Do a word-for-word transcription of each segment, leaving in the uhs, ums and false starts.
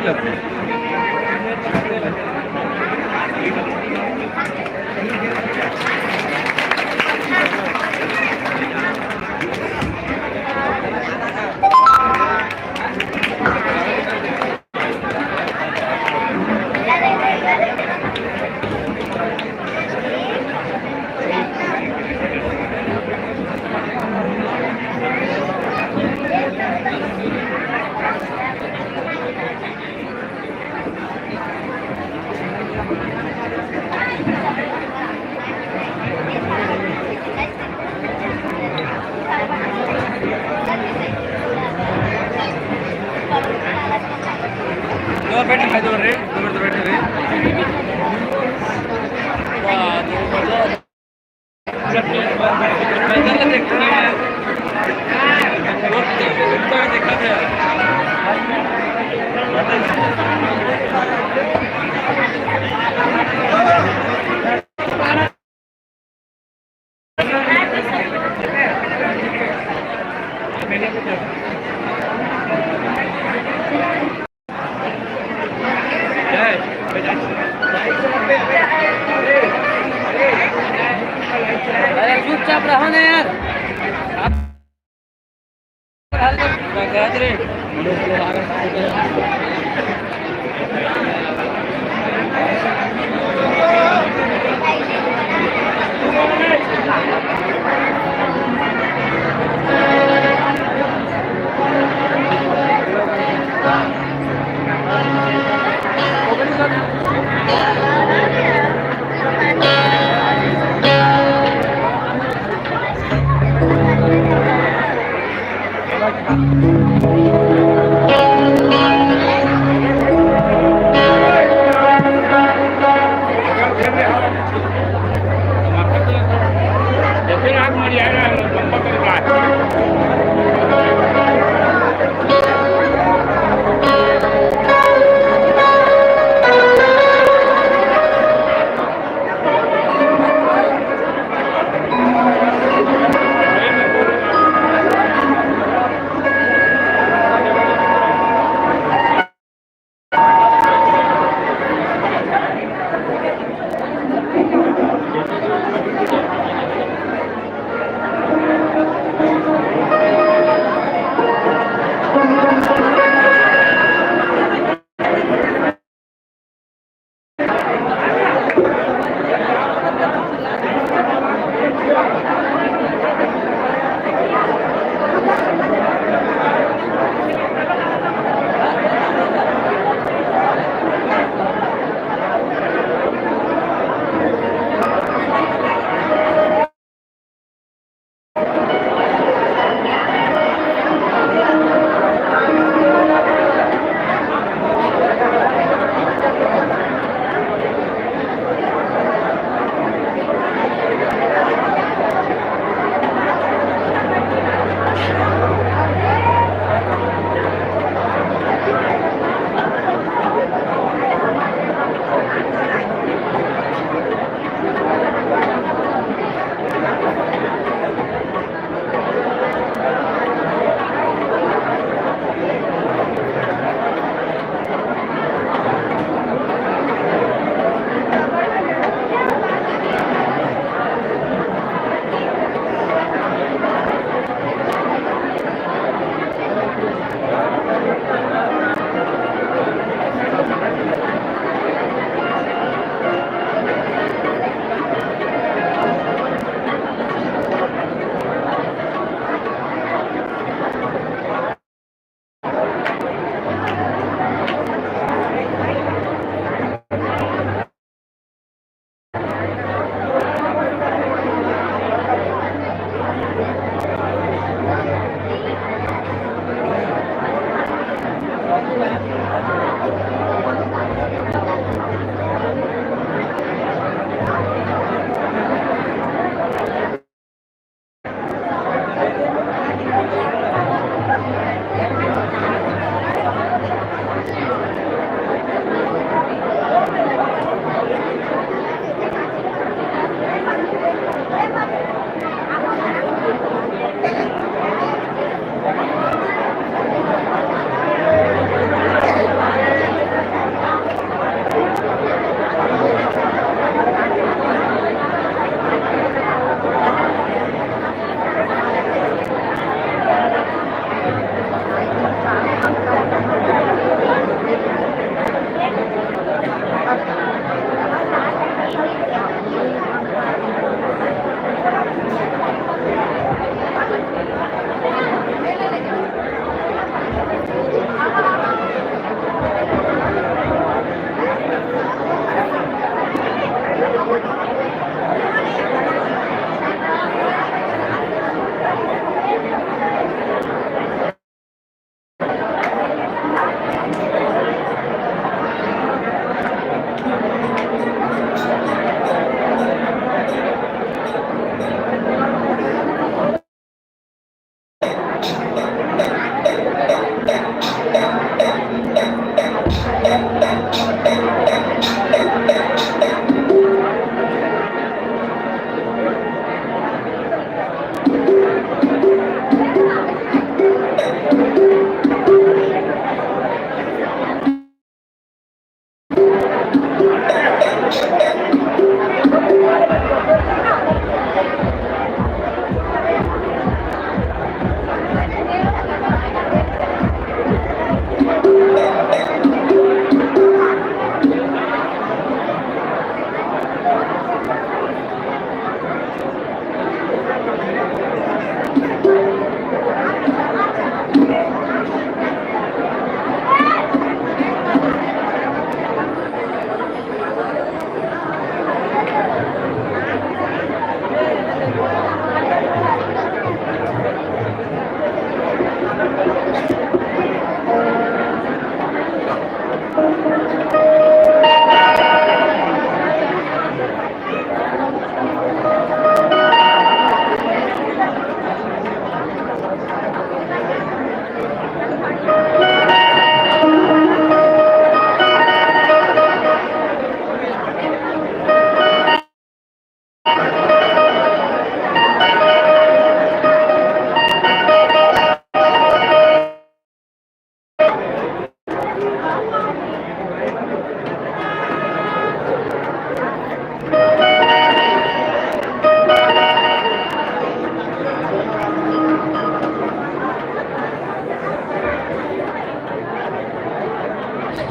दो बैठे हैं, दो रे, दो बैठे रे। वाह, दो बजा। अरे चुपचाप रहो ना यार।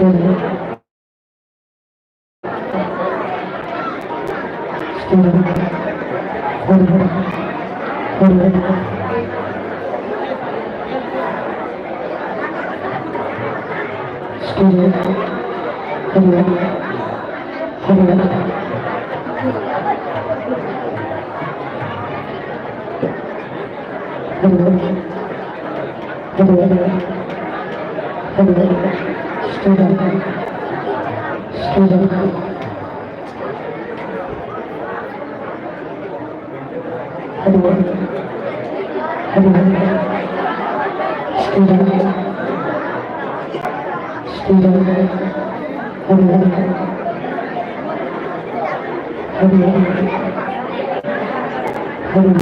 Hello. Hello. Hello. Student. Student. Hello. Hello. Student. Student. Hello. Hello. Hello.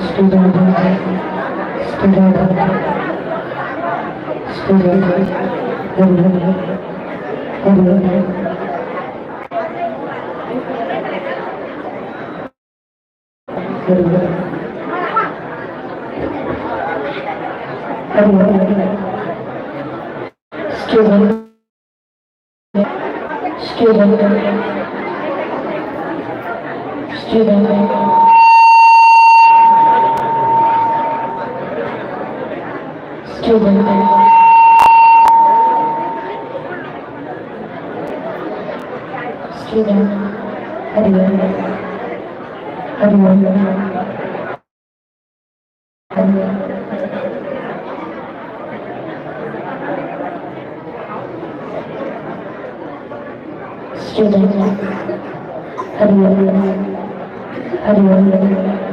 Student. Student. Student. Hello. Hello. Student. Student. Student. Student. Student. Hello. Hello. Student. Hello. Hello.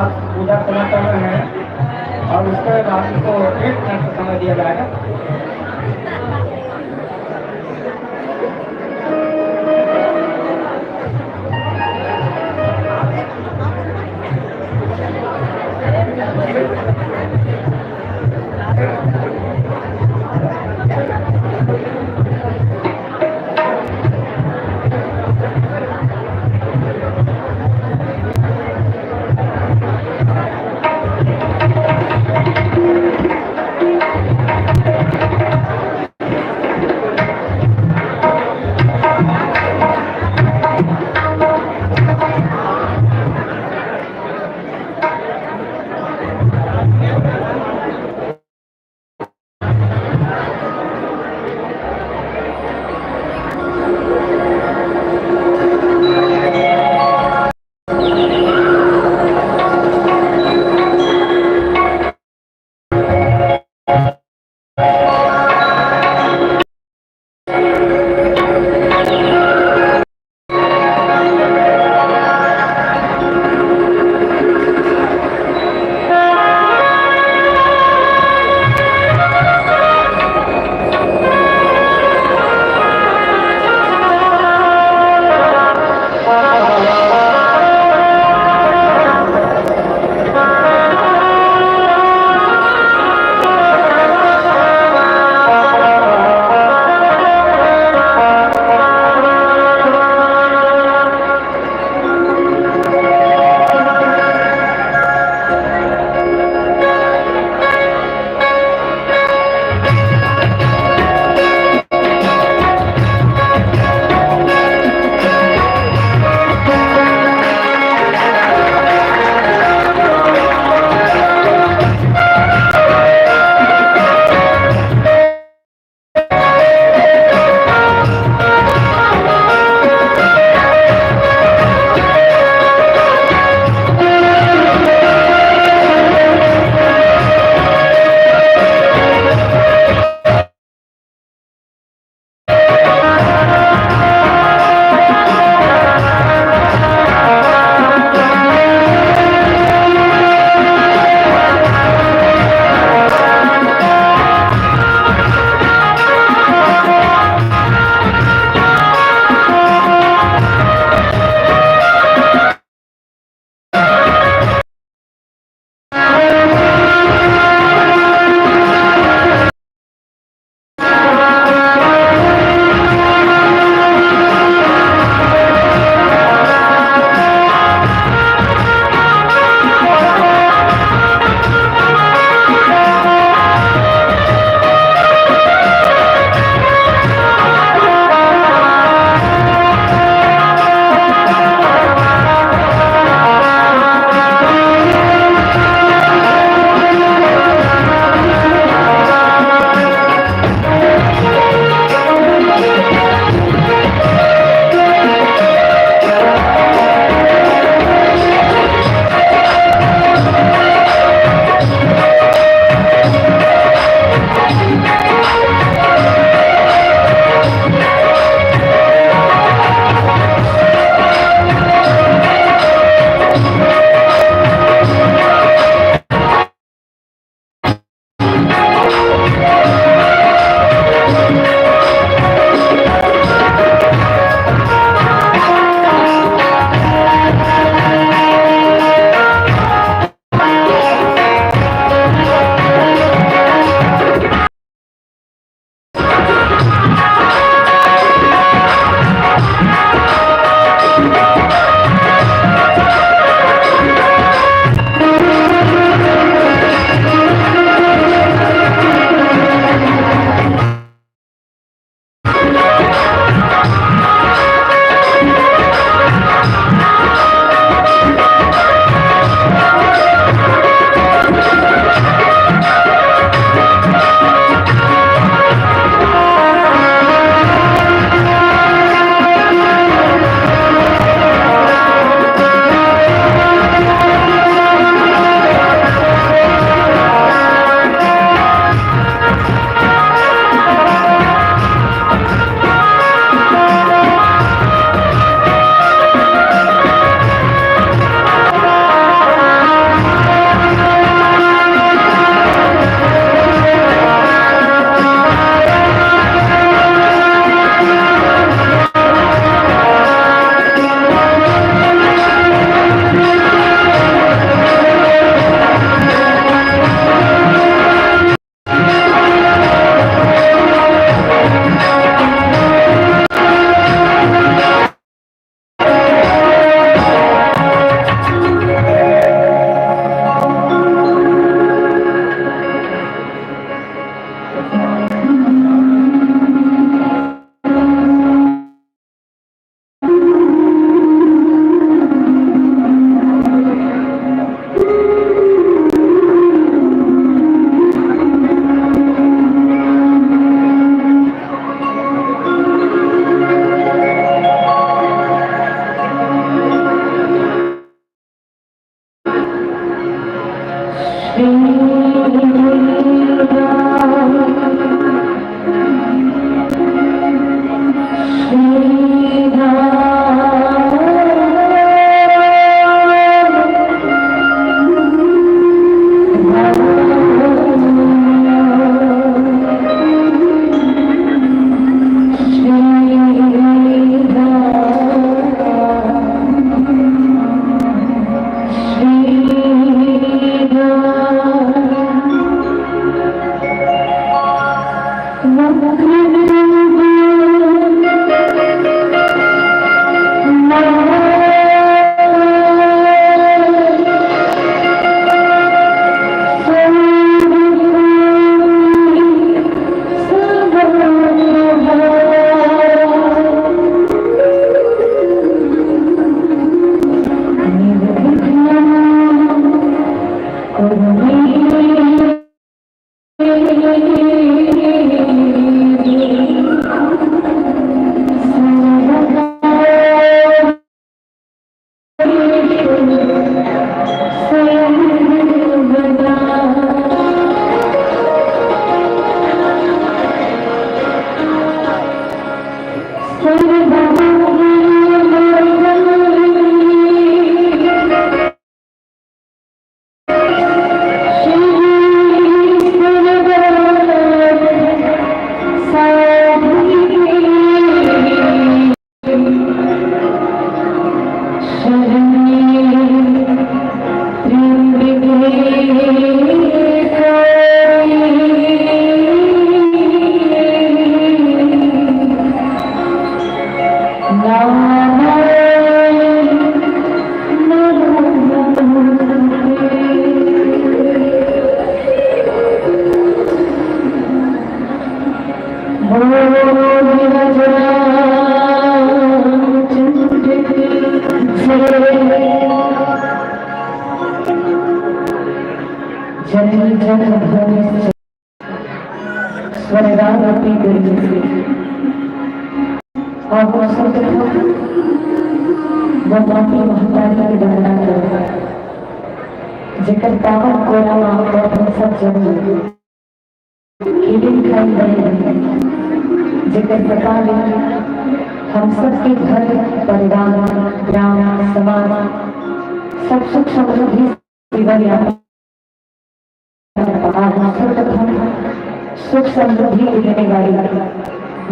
पूजा समाप्त कर रहे हैं और उसके बाद उनको एक मिनट का समय दिया जाएगा। जननी जन्म भूमि स्वर्गारोपी गई। और वो शब्द था, वो माटी महतारी के वंदना करो, जेकर पावन कोरा में आप और हम सब जन्म लिए। किरिन खाई बने, जेकर पता नहीं हम सबके घर, परिवार, ग्राम, समाज, सब सुख समृद्धि, जीवन यापन, और सर्वप्रथम सुख समृद्धि देने वाली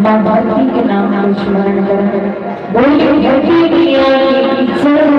माँ धरती के नाम को स्मरण कर बोलिए, धरती मैया की जय।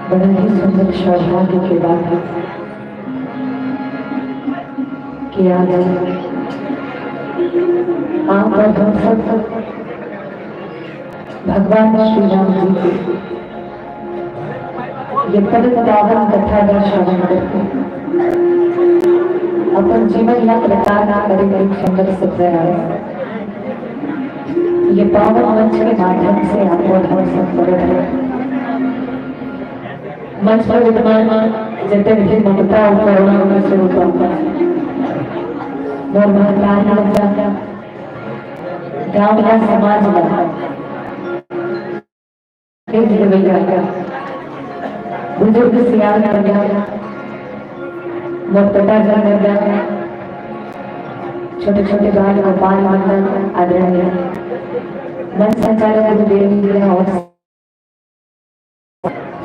बड़ा ही सुंदर सौभाग्य के बात है कि आज आप और हम सब भगवान श्री राम जी के ये पवित्र पावन कथा का श्रवण करके अपन जीवन ला कृतार्थ करे के एक सुंदर से प्रयास ये पावन मंच के माध्यम से आपको हम सब करत है। मंच पर विद्यमान जितने भी ममता और करुणा के स्वरूप मोर महतारी बच्चा गांव का समाज का तेज भैया का बुजुर्ग सियान भैया मोर पिताजी भैया छोटे छोटे बाल गोपाल मंडल आदरणीय मंच संचालक गुरुदेव जी और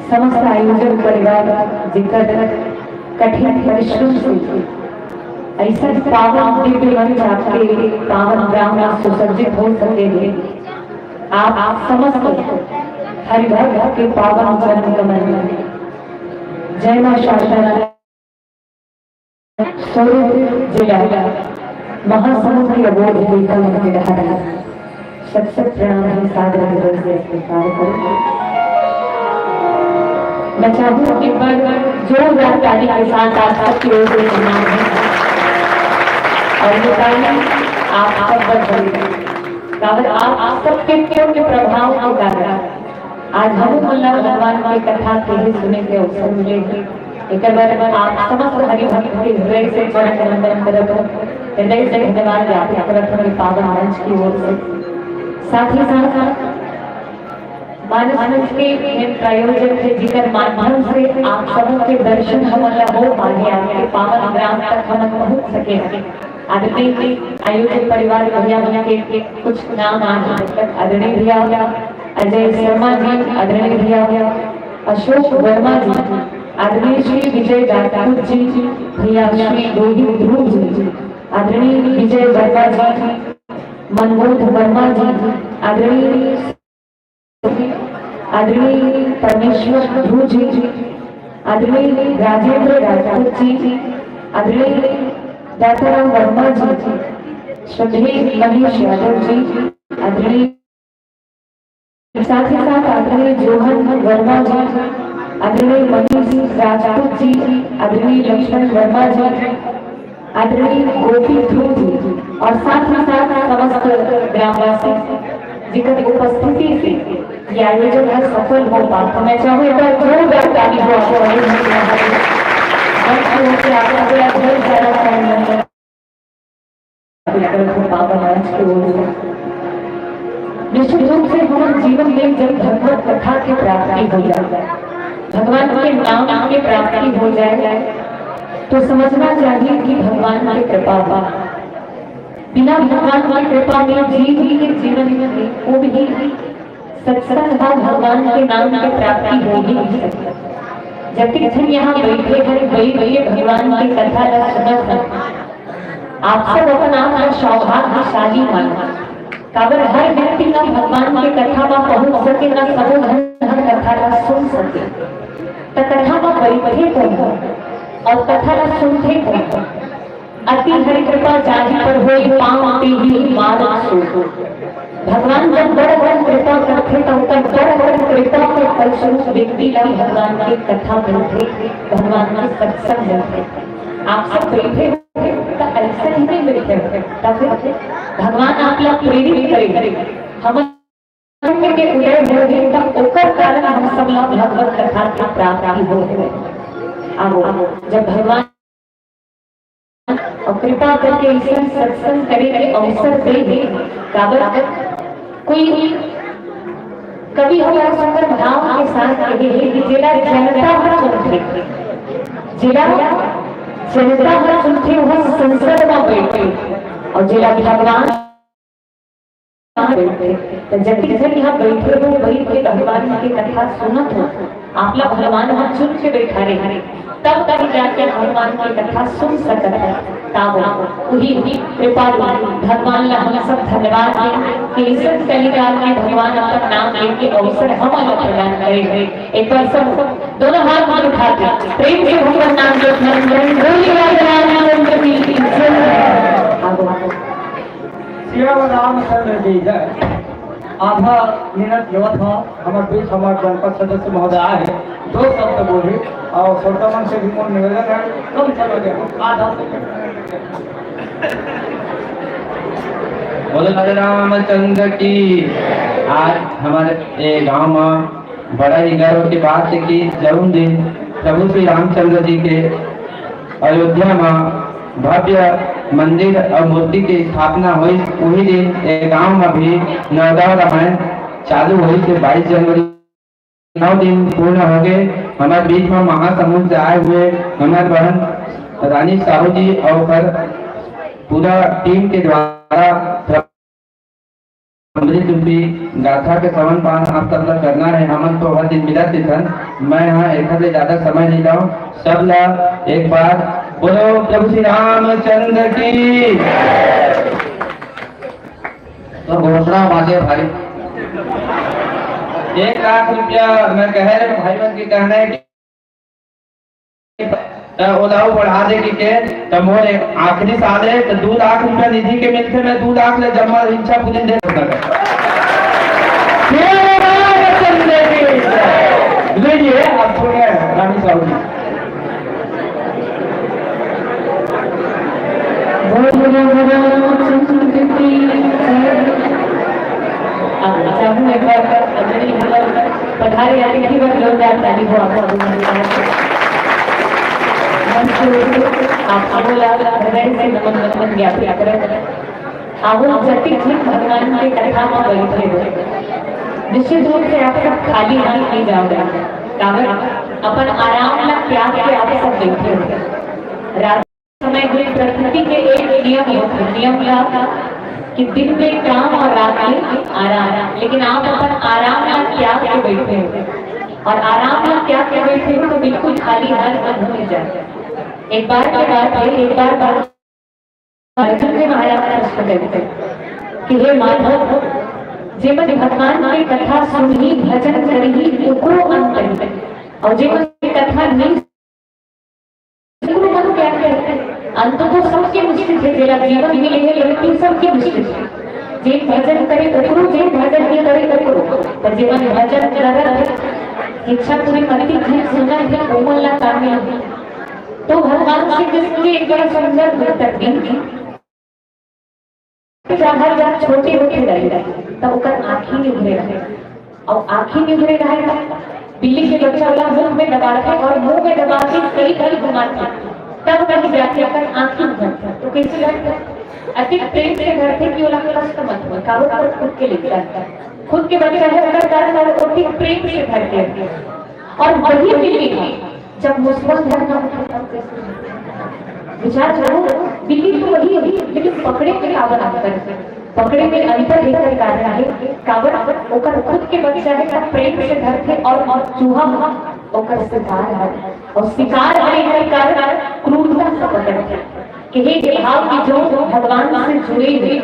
समस्त आयोजक परिवार जेकर कठिन परिश्रम से ऐसा पावन दिव्य मंच आपके पावन ग्राम में सुसज्जित हो सके है। आप समस्त हरिभक्त के पावन जन्म कमल में जय मां शारदा स्वरूप जिला महासमुंद की अबोध देवता मन के डहार है। शत शत प्रणाम है, सादर हृदय से स्वीकार करो। मैं चाहूँ एक बार जोरदार ताली के साथ आप सबकी ओर से प्रणाम है। और ये ताली आप सब पर पड़ेगी। काबर आप, आप सबके पुण्य प्रभाव के कारण आज हमू मन ला भगवान के कथा के ही सुने के अवसर मिले हे। एकर बर आप समस्त हरि भक्त के हृदय से चरण वंदन करत हूँ, हृदय से धन्यवाद ज्ञापित करत हूँ ये पावन मंच की ओर से। साथ ही साथ मानस मंच के ये प्रायोजक है, जिकर माध्यम से आप सबों के दर्शन हमन ला हो पाए, आपके पावन ग्राम तक हमन पहुँच सके हैं। आदरणीय आयोजक परिवार भैया, भैया के, के कुछ नाम आज तक आदरणीय भैया अजय शर्मा जी, आदरणीय भैया अशोक वर्मा जी, आदरणीय श्री विजय राजपूत जी, भैया श्री रोहित ध्रुव जी, आदरणीय विजय वर्मा जी, मनबोध वर्मा जी, आदरणीय आदरणीय परमेश्वर ध्रुव जी, आदरणीय राजेंद्र राजपूत जी, आदरणीय दाताराम वर्मा जी, श्रद्धेय मनीष यादव जी, आदरणीय साथ ही साथ आदरणीय जोहन वर्मा जी, आदरणीय मनीष राजपूत जी, आदरणीय लक्ष्मण वर्मा जी, आदरणीय गोपी ध्रुव जी और साथ ही साथ समस्त ग्रामवासी जिकर उपस्थिति से ये आयोजन हर सफल हो पा। तो मैं चाहूँ एक बार जोरदार ताली हो आप सभी के लिए। मंच की ओर से आप सबको एक बहुत सारा प्यार मिलता है। पावन मंच की ओर से निश्चित रूप से हमारे जीवन में जब भगवत कथा की प्राप्ति हो जाए, भगवान के नाम की प्राप्ति हो जाए, तो समझना चाहिए कि भगवान की कृपा बा। बिना भगवान की कृपा में जीव के जीवन में वो भी सत्संग भगवान के नाम की प्राप्ति हो ही नहीं सकती। जतिक झन यहाँ बैठे हैं, बैठ के भगवान की कथा ला सुनत हैं, आप सब अपन आप ला सौभाग्यशाली मानो। काबर हर व्यक्ति ला भगवान के कथा मा पहुँच सके, ना सबो झन हर कथा ला सुन सके। त कथा मा बैठे कोन और कथा ला सुनथे कोन? अति हरि कृपा जाहि पर होई, पाँव तेहि मारग सोई। भगवान जब बड़ बड़ कृपा करथे, त ओकर बड़ बड़ कृपा के फलस्वरूप व्यक्ति ला भगवान के कथा मिलथे, भगवान के सत्संग मिलथे। आप सब बैठे होंगे, त ऐसा ही नहीं बैठे होंगे। त फिर भगवान आप ला प्रेरित करे, हमर के उदय होही, त ओकर कारण हम सब ला भगवत कथा के प्राप्ति होही। आबो, जब भगवान अउ कृपा करके अइसन सत्संग करे के अवसर दे हे, काबर कोई कवि ह बड़ा सुंदर भाव के साथ कहे हे कि जेला जनता ह चुनथे, जेला जनता ह चुनथे, वह संसद म बैठे, अउ जेला भगवान कहाँ बैठे? त जतिक झन यहाँ बैठे हो, बैठ के भगवान के कथा सुनत हो, आप ला भगवान ह चुन के बैठारे हे, तब कहीं जाके भगवान के कथा सुन सकत हे। ताबो उही कृपालु भगवान ला हम सब धन्यवाद दें कि इस कलिकाल में भगवान अपन नाम लेके अवसर हमन ला प्रदान करे हे। एक बार सब दोनों हाथ में उठा के प्रेम से भगवान नाम के स्मरण करें। बोलिए राधे राम चंद्र की जय। आगो, आगो। सियावर रामचंद्र जी जय। आधा मिनट लेवत हव, हमर बीच हमर जनपद सदस्य महोदय आए हे, दो शब्द बोली अउ श्रोतामन से भी मोर निवेदन हे, कम समय दे, आधा सेकंड। बोलो राधे रामचंद्र की। आज हमर ए गांव म बड़ा ही गर्व के बात हे कि जउन दिन प्रभु श्री रामचंद्र जी के अयोध्या म भव्य मंदिर अउ मूर्ति के स्थापना होइस, उही दिन ए गांव म भी नवदह रामायण चालू होइस हे। बाईस जनवरी नौ दिन पूर्ण हो गए। हमर बीच म महासमुंद से आए हुए हमर बहन रानी साहू जी अउ ओकर पूरा टीम के द्वारा अमृत रूपी गाथा के श्रवण पान आप सब ला करना हे। हमन तो हर दिन मिलत दिखन, मैं यहाँ एक ले ज्यादा समय नहीं लाऊं। सब ला एक बार बोलो प्रभु श्री रामचंद्र की। तो घोषणा बाजे भाई, एक लाख रुपया मैं कहे रहे भाई मन के कहना हे कि त ओला अउ बढ़ा दे कि के, त मोर एक आखिरी साल हे, त दू लाख रुपया निधि के मिलथे, मैं दू लाख ले जम्मा इच्छा पूजन दे सकता। लीजिए, अब सुनिए रानी साहू जी। बोलो रामचंद्र की जय। अब चाहूँ एक बार अग्रणी हमर पधारे अतिथि बर जोरदार ताली हो आप सबो मन के। मंच के ऊपर आप सबो ला हृदय से नमन वंदन ज्ञापित करत। आबो जतिक झन भगवान के कथा म बैठे हो, निश्चित रूप से आप सब खाली हाथ नहीं जाओगे। काबर अपन आराम ला त्याग के आप सब बैठे हो। रात समय भी प्रकृति के एक नियम होथे, नियम का कि दिन में काम और रात में आराम, लेकिन आप अपन आराम ला त्याग के बैठे हो और आराम ला त्याग के बैठे हो तो बिल्कुल खाली हाथ मत होने जाए। एक बार के बात है, एक बार बात अर्जुन जी महाराज प्रश्न करते कि हे माधव, जे मन भगवान के कथा सुनही, भजन करही, ओकरो अंत हे, और जे मन के कथा नहीं सुनही, ओकरो अंत हे? अंत तो सबके निश्चित हे, जेला जीवन मिले हे, मृत्यु सबके निश्चित हे। जे भजन करे ओकरो, जे भजन नहीं करे ओकरो, पर जे मन भजन करत हे, इच्छा पूरी मती झन सुनत हे, ओमन ला कामयाब हे। तो भगवान श्री कृष्ण जी एक बड़ा सुंदर उत्तर दी। चाहे जब छोटे होते रहे, तब ओकर आँखी नहीं उघरे रहे, और आँखी नहीं उघरे रहे, तब बिल्ली के बच्चा वाला मुंह में दबाते और मुंह में दबा के कई घड़ी घुमाते, तब कहीं जाके ओकर आँखी उघरते। तो कैसे उघरते? अति प्रेम से धरते कि ओला कष्ट मत हो, काबर ओकर खुद के लिए धरते। खुद के बच्चा है, ओकर कारण और अति प्रेम से धरते। और वही बिल्ली है, जब मुसवा धरना होता है, तब कैसे? विचार करो, बिल्ली तो वही है, लेकिन पकड़े में काबर अंतर है? पकड़े में अंतर एकर कारण है, काबर ओकर खुद के बच्चा है, तब प्रेम से धरते और, और चूहा ओकर शिकार है, और शिकार है एकर कारण क्रूरता से पकड़ते। कि हे भाव कि जो भगवान से जुड़े हुए,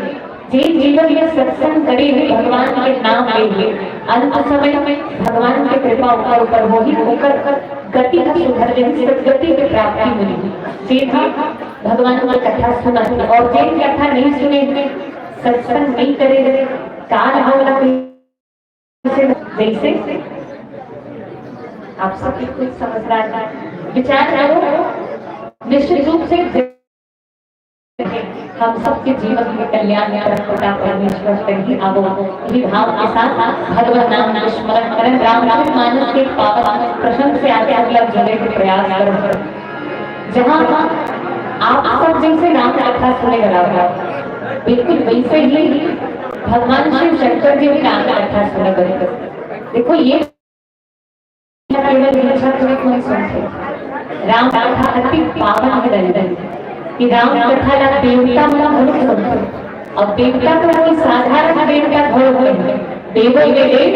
जे जीवन में सत्संग करे हुए, भगवान के नाम ले हुए, अंत समय भगवान के कृपा ओकर ऊपर होही, ओकर गति ह सुधर जाही, सदगति के प्राप्ति मिलही। जे भी भगवान के कथा सुनत हे और जे कथा नहीं सुने हुए, सत्संग नहीं करे हुए, चाल हमला कइसे, जइसे आप सब भी कुछ समझदार विचार करो, निश्चित रूप से हम सबके जीवन के कल्याण करता परमेश्वर कहीं आवो। ये भाव के साथ भगवत नाम के स्मरण करें, रामचरित मानस के पावन प्रसंग से आगे अगला जुड़े के प्रयास करो। जहाँ आप सब जैसे राम कथा सुने वाला हो, बिल्कुल वैसे ही भगवान शिव शंकर जी भी राम कथा सुने वाले। देखो, ये केवल दीक्षा को कोई सुनते, राम कथा अति पावन है। कि राम कथा ला देवता मन घलो सुनथे। अब देवता तो कोई साधारण देवता घलो नहीं, देवों के देव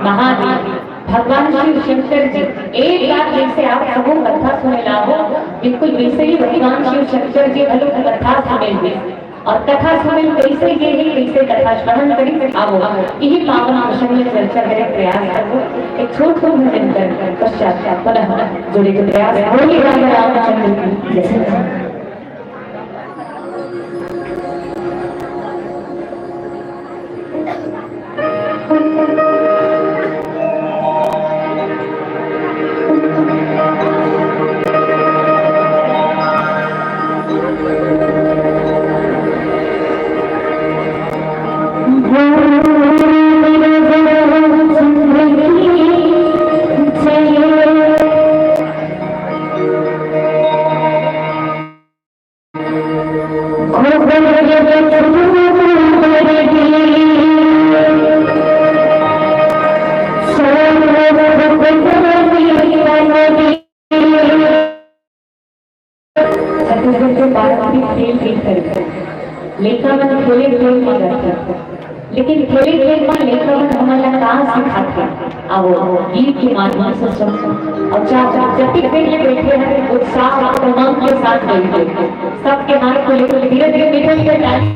महादेव भगवान शिव शंकर जी। एक बार जैसे आप सबो कथा सुने ला हो, बिल्कुल वैसे ही भगवान शिव शंकर जी घलो कथा सुने हुए। और कथा सुने कैसे ये है, कैसे कथा श्रवण करी, आवो, यही पावन प्रसंग में चर्चा करे प्रयास करबो। एक छोट सा भजन कर पश्चात पुनः जुड़े के प्रयास। बोलिए राम रामचंद्र की जय। छत्तीसगढ़ के बात भी खेल खेल करथे। लइका मन खेले खेल म करथे, लेकिन खेले खेल म लइका मन हमन ला का सिखाथे? आवो, गीत के माध्यम से सुन। और चाहे जतिक देर ले बैठे हैं, उत्साह और उमंग के साथ बैठे। सबके हाथ को लेकर धीरे धीरे, मीठे मीठे ताली।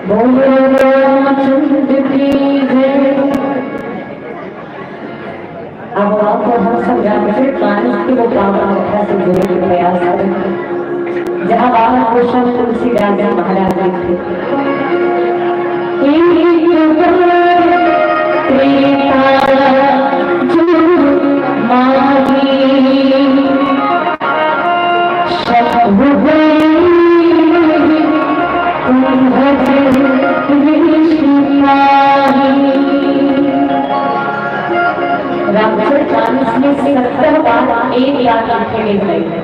बोलो रामचंद्र की जय। अब आपको हम सब रामचरित मानस के वो पावन कथा से जोड़ने का प्रयास करेंगे, जहाँ बाबा कृष्ण तुलसीदास जी महाराज जी थे। एक बार त्रेता जुग माही, शंभु बलि कुंभ जल विष पाही। रामचरित मानस में सत्रह बार एक बार लिखे गए हैं।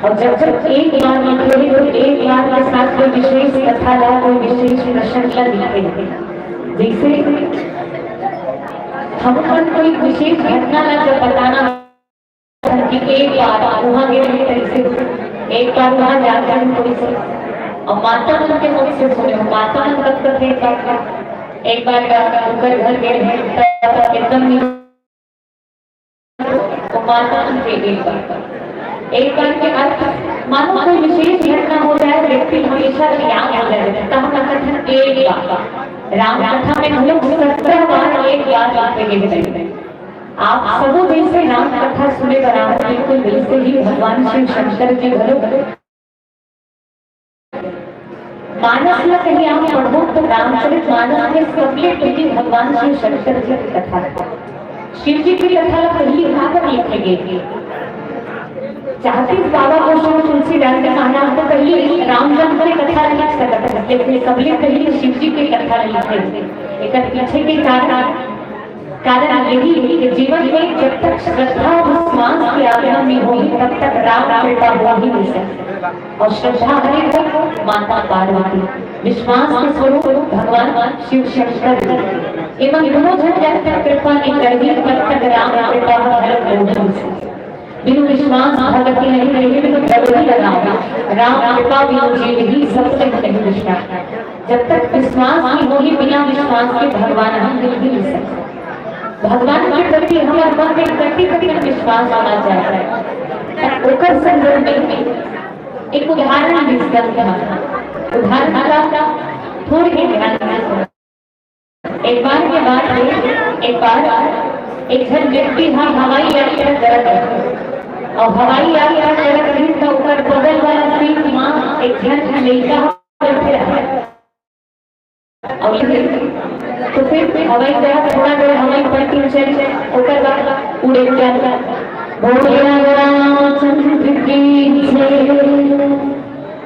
और जब जब एक बार लिखे हैं, तो एक बार के साथ कोई विशेष कथा या कोई विशेष प्रसंग का लिखे हैं। जैसे हम अपन कोई विशेष घटना ला जब बताना कि एक बार वहाँ गए थे, कैसे, एक बार वहाँ जाकर हम थोड़ी सी, और माता मन के मुख से सुने, माता मन कब कब एक बार, एक बार उनकर घर गए हैं, तब एकदम नहीं, तो माता मन के एक बार, एक बार के अर्थ मानो कोई विशेष घटना हो जाए, व्यक्ति हमेशा याद हो जाए, तब हम कहते हैं एक बार। राम कथा में हम लोग सत्रह बार एक बार लिखे गए हैं। आप सबो जैसे राम कथा सुने बराबर बिल्कुल वैसे ही भगवान शिव शंकर जी घलो मानस ला कहीं आप पढ़ो तो रामचरित मानस में सबले पहले भगवान शिव शंकर जी की कथा है। शिव जी की कथा ला पहली कहाँ पर लिखे गए? चाहती बाबा को शिव तुलसीदास ने माना तो पहली रामचंद्र की कथा लिख सकता है, लेकिन सबले पहले शिव जी की कथा लिखे। एक पीछे के कारण कारण यही है कि जीवन में जब तक श्रद्धा और विश्वास की आत्मा नहीं होगी, तब तक राम कृपा हो ही नहीं सकती। और श्रद्धा हरे को माता पार्वती, विश्वास के स्वरूप भगवान शिव शंकर जी। एवं दोनों जन जब तक कृपा नहीं करेगी, तब तक राम कृपा हर हो ही नहीं सकती। बिनु विश्वास भगति नहीं रही, बिनु भगति लगाओ। राम कृपा बिनु जीव ही सब तक नहीं विश्वास। जब तक विश्वास नहीं होगी, बिना विश्वास के भगवान हम मिल भी नहीं सकते। भगवान के प्रति हमारे मन में कति कति विश्वास होना चाहिए। ओकर संदर्भ में एक उदाहरण भी संग था। उदाहरण का थोड़ी ध्यान से सुनो। एक बार के बात है, एक बार एक झन व्यक्ति हा हवाई यात्रा करत रहे। और हवाई यात्रा करत रहे तो ओकर बगल वाला सीट में एक झन लइका हा बैठे रहे। और तो फिर हवाई जहाज थोड़ा देर हवाई पलटी में चल जाए, ओकर बाद उड़े जाता। भोले रामचंद्र की जय।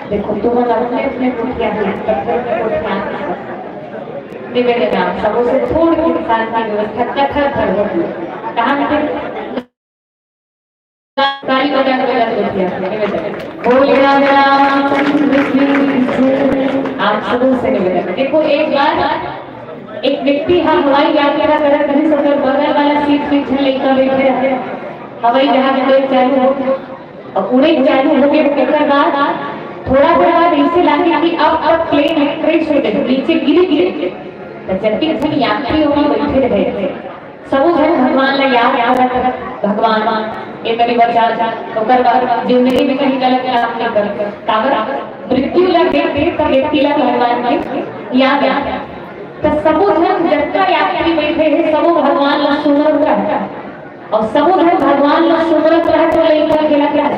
देखो, तुम अपने अपने कुटिया में, अपने अपने कुटिया में। निवेदन है आप सबों से, थोड़ी सी शांति व्यवस्था, कथा भर होगी। कहाँ पे ताली बजा के बजा के उठिया। निवेदन। बोले राम रामचंद्र की जय। आप सबों से निवेदन। देखो, एक बार एक व्यक्ति हा हवाई यात्रा करत रहिस, ओकर बगल वाला सीट में एक झन लइका बैठे रहे। हवाई जहाज उड़े चालू हो, और उड़े चालू हो गए, ओकर बाद थोड़ा देर बाद ऐसे लागे कि अब अब प्लेन क्रैश हो गए, नीचे गिरी गिरे। तो जब एक झन यात्री ओमा बैठे रहे, सबो झन भगवान ला याद करत, भगवान, ए मेरी बचा, ओकर बाद जिंदगी में कहीं गलत काम नहीं कर। काबर? मृत्यु ला देख देख कर व्यक्ति ला भगवान के याद आ। तो सबो झन जतका यात्री बैठे हैं, सबो भगवान ला सुमरत रहे। और सबो झन भगवान ला सुमरत रहे तो लइका खेलत रहे।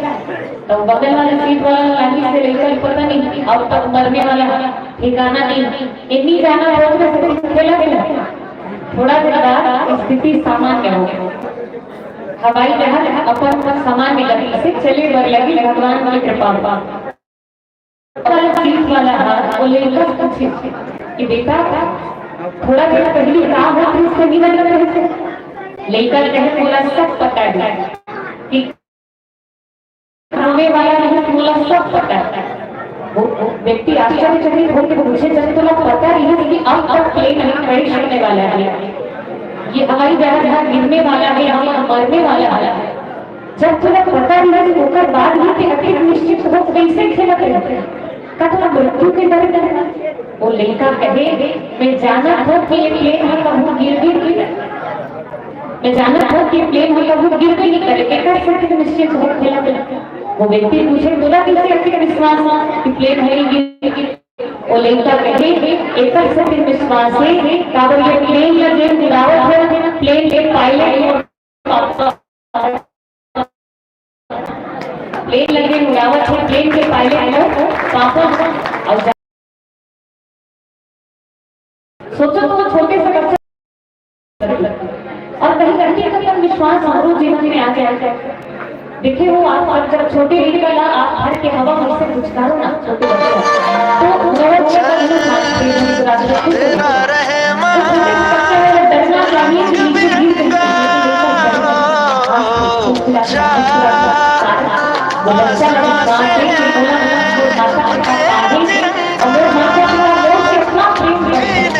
तो बगल वाले सीट वाला लागी से लइका पता नहीं, अब तक मरने वाला है, ठिकाना नहीं। इन्हीं जाना रोज में से खेलत रहे। थोड़ा देर बाद स्थिति सामान्य हो गई। हवाई जहाज अपन सामान्य गति से चले बर लगी, भगवान की कृपा। वाला सीट वाला हा वो लइका पूछे कि बेटा, थोड़ा देर पहले का होत रहिस, सही वाला रहिस? लइका कहे, मोला सब पता है कि रोवे वाला नहीं, मोला सब पता है। वो, वो व्यक्ति आश्चर्यचकित होकर पूछे, जब तोला पता रहिस कि अब तब प्लेन क्रैश होने वाला है, ये हवाई जहाज गिरने वाला है, हम मरने वाला है, जब तोला पता रहिस, ओकर बाद भी ते अतिक निश्चिंत हो कैसे खेलत रहे? का तोला मृत्यु के डर लगथे? वो लइका कहे, मैं जानत हों कि ये प्लेन हा कभू गिरबे नहीं, मैं जानत हों कि प्लेन हा कभू गिरबे नहीं करे, एकर से अतिक निश्चिंत हो खेलत रहे। वो व्यक्ति पूछे, तोला कैसे अतिक विश्वास हो कि प्लेन हा गिरबे नहीं? ओ लइका कहे, एकर सेती विश्वास हे, काबर ये plane ल जेन उड़ावत हे, plane के pilot मोर पापा, plane ल जेन उड़ावत हे, plane के pilot मोर पापा। अउ जा-, सोचो तो, वो छोटे से बच्चे अउ कहीं कहीं अतका विश्वास हमरो जीवन में आ जाए। देखिए, वो आप, आप जब छोटे रहिबे ला, आप घर के हवा में से कुछ करो ना, छोटे बच्चे, तो वो डरना चाहिए कि नीचे गिर जाएंगे। वो बच्चा लगा बात है कि बोला, वो माता पिता पागल है, और वो माता पिता लोग कितना प्रेम करते हैं।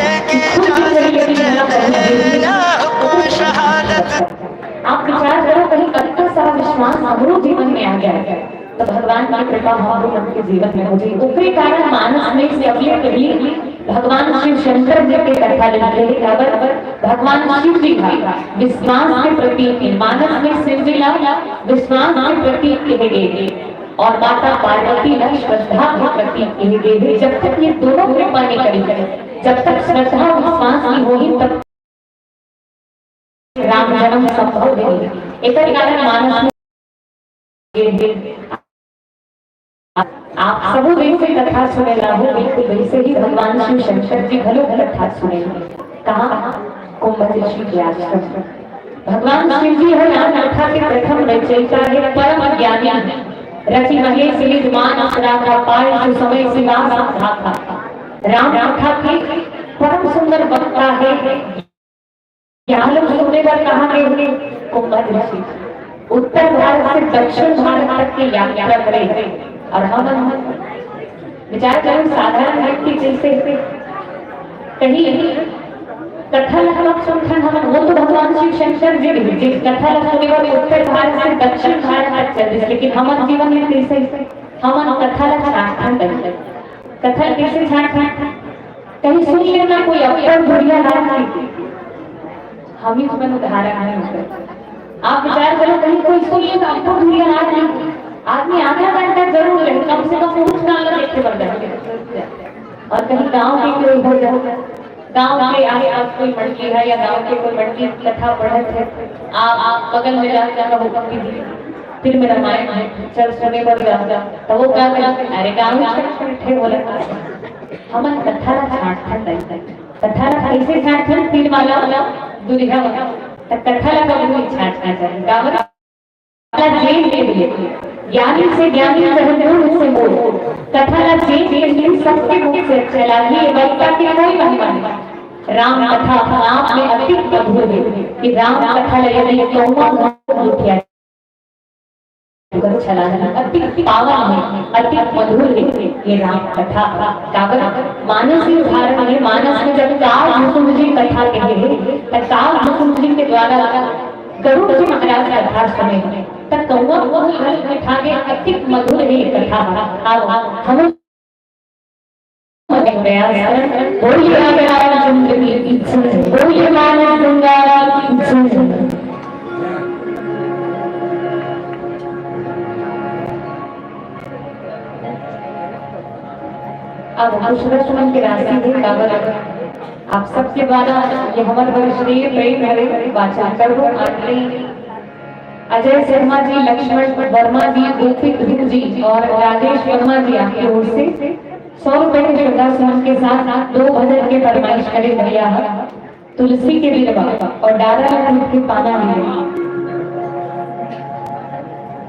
आप विचार करो, कहीं कतका सारा विश्वास हमरो जीवन में आ जाए, तो भगवान की कृपा हमरो मन के जीवन में हो जाए। ओकरे कारण मानस में सबले पहली भगवान शिव शंकर जी के कथा लिखे हे। काबर? भगवान शिव जी हा विश्वास के प्रतीक हे। मानस में शिव जी ला विश्वास के प्रतीक कहे गए हे। और माता पार्वती ला श्रद्धा के प्रतीक कहे गए हे। जब तक ये दोनों कृपा नहीं करी, जब तक श्रद्धा विश्वास नहीं होही, तब राम जन्म संभव नहीं। एकर कारण मानस में आप सबो जैसे कथा सुने ला हो, बिल्कुल वैसे ही भगवान शिव शंकर जी घलो कथा सुने। कहाँ? कुंभ ऋषि के आश्रम। भगवान शिव जी हे राम कथा के प्रथम रचयिता हे, परम ज्ञानी हे। रचि महेश निज मानस राखा, पाए जो समय सिवा संभाखा। राम कथा के परम सुंदर वक्ता हे, यहाँ लोग सुने बर कहाँ गए थे? कुंभ ऋषि। उत्तर भारत से दक्षिण भारत तक की यात्रा करे। और हम विचार करें, साधारण व्यक्ति जैसे कहीं कथा ला कब सुनथन हमन, वो तो भगवान शिव शंकर जी भी, जिस कथा ला सुने बर उत्तर भारत से दक्षिण भारत तक चल दिस, लेकिन हमर जीवन में कैसे हमन कथा ला छांटथन? कथा ला कैसे छांटथन? कहीं सुन लेना कोई अब्बड़ दुरिहा रात के, हम ही तुमन उदाहरण है उनकर। आप विचार करो, कहीं कोई सुन ले तो अब्बड़ दुरिहा रात के आदमी आधा घंटा जरूर रहे, कम से कम कुछ काम देखे बर जाए। और कहीं गांव के कोई हो जाए, गांव के आसपास कोई मंडली है या गांव के कोई मंडली कथा पढ़त है, आप, आप बगल में जाकर कहो, "दीदी, फिर मेरा माइंड है, चल सुने बर जा।" तो वो क्या करे? "अरे गांव में बैठे बोला।" हमन कथा ला छांटथन नहीं। कथा ला कैसे छांटथन? तीन वाला, दुरिहा वाला। तो कथा ला कभी नहीं छांटना चाहिए। गाँव वाला जेल के लिए ज्ञानी से ज्ञानी कहे, मूढ़ से मूढ़। कथा ला जेल के लिए सबके मुख से अच्छा लागी, ये वक्ता के कोई महिमा नहीं। राम कथा अपने आप में अति मधुर है कि राम कथा ला यदि कौआ मुंह उठिया अच्छा लागी, अति पावन है, अति मधुर है ये राम कथा। काबर? मानस के उदाहरण है, मानस में जब काग भुसुंड जी कथा कहे है, तो काग भुसुंड जी के द्वारा गरुड़ जी महाराज कथा सुने, तो कौआ मुंह उठा के अति मधुर है ये कथा। अब हम बोलिए रामचंद्र की जय, बोलिए मानस गंगा की जय। अब दूसरा सुमन के राशि भी कागज आप सबके द्वारा ये हमर बर श्री प्रेम भरे वाचन करबो। आदरणीय अजय शर्मा जी, लक्ष्मण वर्मा जी, गोपी ध्रुव जी और राजेश वर्मा जी आपकी ओर से सौ रुपए के श्रद्धा सुमन के साथ दो भजन के फरमाइश करे भैया है, तुलसी के बिरवा और डारा टूट के पाना मिले।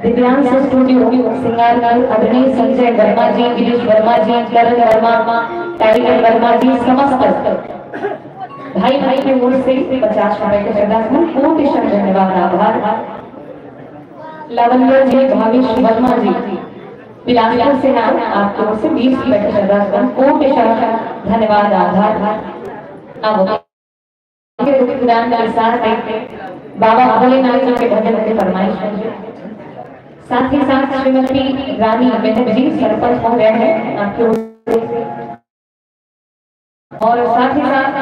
दिव्यांश स्टूडियो सिंगारपुर, आदरणीय संजय वर्मा जी, गिरीश वर्मा जी, करण वर्मा, टाइगर वर्मा जी, समस्त भाई भाई के ओर से पचास रुपए के श्रद्धा सुमन, कोटि शत धन्यवाद, आभार। लावण्या जी, भावेश वर्मा जी, बिलासपुर से हैं, आपकी ओर से बीस रुपए के श्रद्धा सुमन, कोटि शत धन्यवाद, आभार। अब के गुणगान के साथ बाबा भोलेनाथ जी के भजन की फरमाइश है। साथ ही साथ श्रीमती रानी मेहर जी सरपंच हो गए हैं आपके ओर से। और साथ ही साथ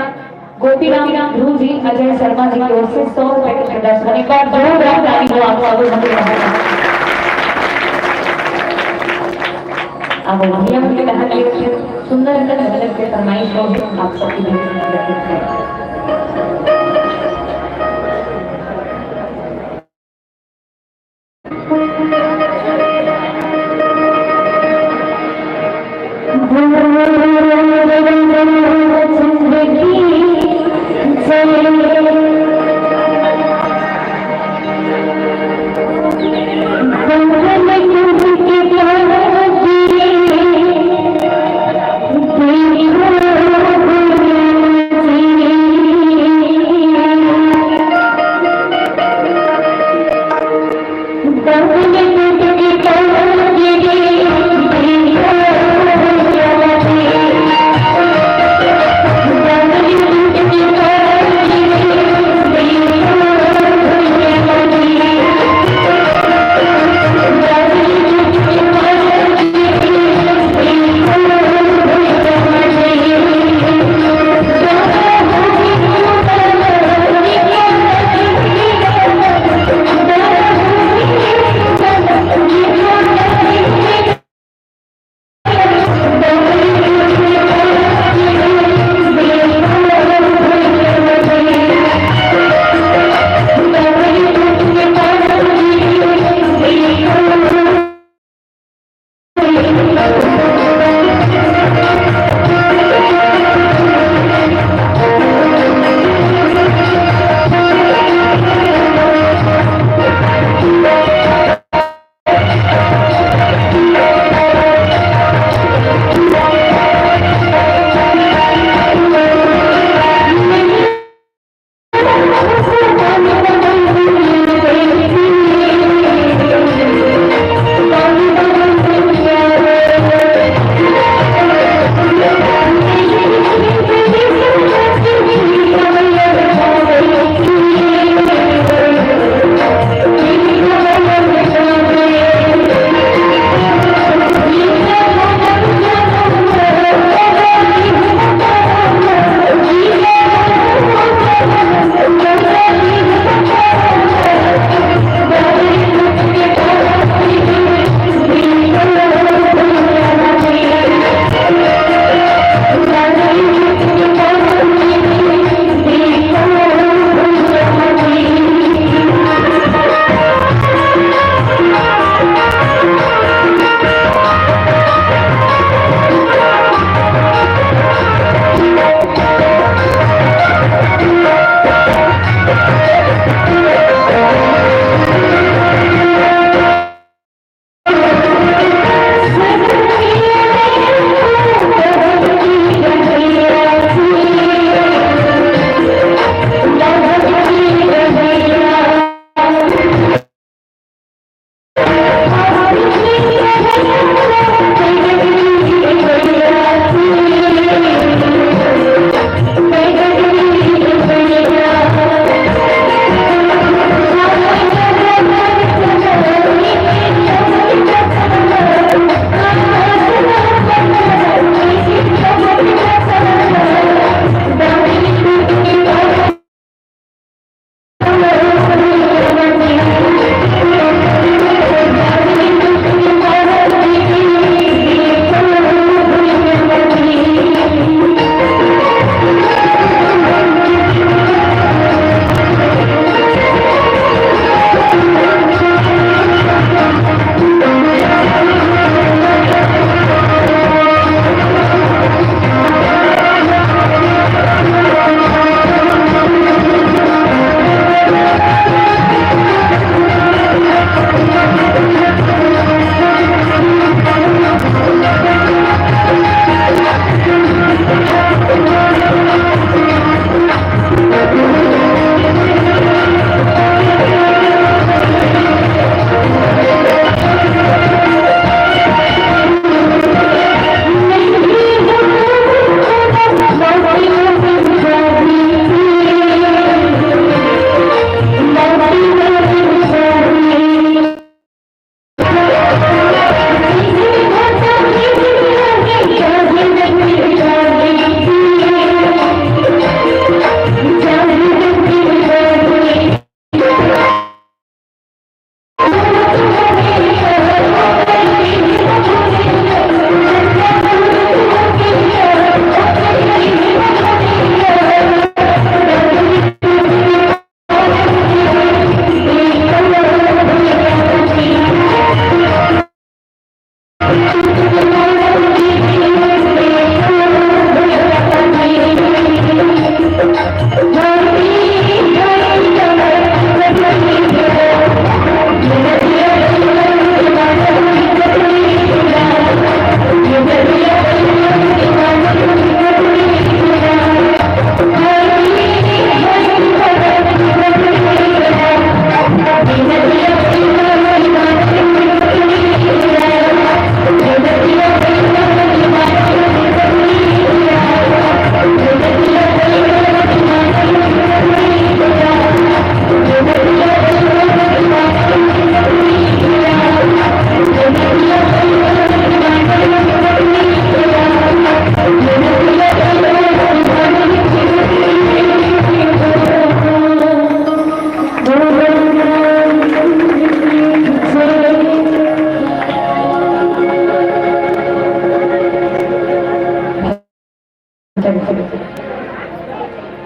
गोपीराम ध्रुव जी, अजय शर्मा जी की ओर से सौ रुपए की श्रद्धा सुमन। एक बार जोरदार ताली हो आप सबों के लिए। अब भैया मुझे कहा कि सुंदर अंकल भजन के फरमाइश हो, आप सबके बीच में प्रस्तुत करें।